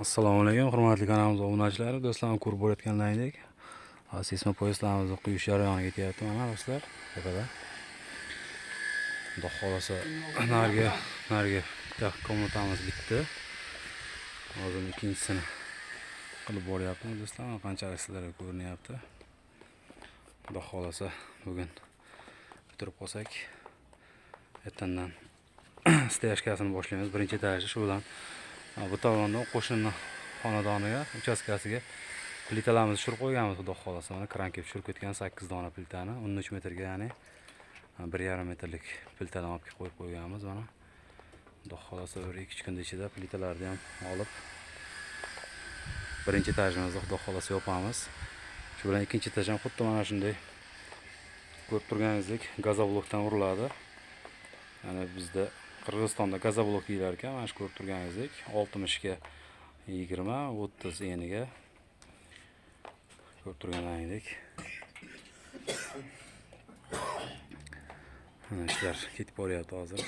Assalomu alaykum, hurmatli kanalimiz obunachilari, do'stlar, ko'rib borayotganlaringdek, sesma poyezdlarimizni quyish jarayoni ketyapti mana do'stlar, tepada. Xudo xohlasa narigi bitta komnatamiz bitdi. Hozir ikkinchisini qilib boryapmiz do'stlar, mana qanchalik sizlarga ko'rinyapti. Xudo xohlasa bugun bitirib qolsak, ertandan стяжка sini boshlaymiz. Birinchi etaji shu bilan bu tomondan qo'shnini xonadoniga, uchastkasiga plitalarimizni tushirib qo'yganmiz, xudo xohlasa. Mana kran kelib tushirib ketgan 8 dona plitani 13 metrga, ya'ni 1,5 metrlik plitadan olib kelib qo'yib qo'yganmiz mana. Xudo xohlasa bir 2-3 kun ichida plitalarni ham olib birinchi etajimizni xudo xohlasa yopamiz. Shu bilan ikkinchi etaj ham xuddi mana shunday ko'rib turganingizdek gazoblokdan uriladi. Ya'ni bizda Qirg'izistonda gazoblok deyilar ekan, mana shu ko'rib turganingizdek 60 ga 20, 30 eniga ko'rib turganlaringdek. Mana ishlar ketib boryapti hozir.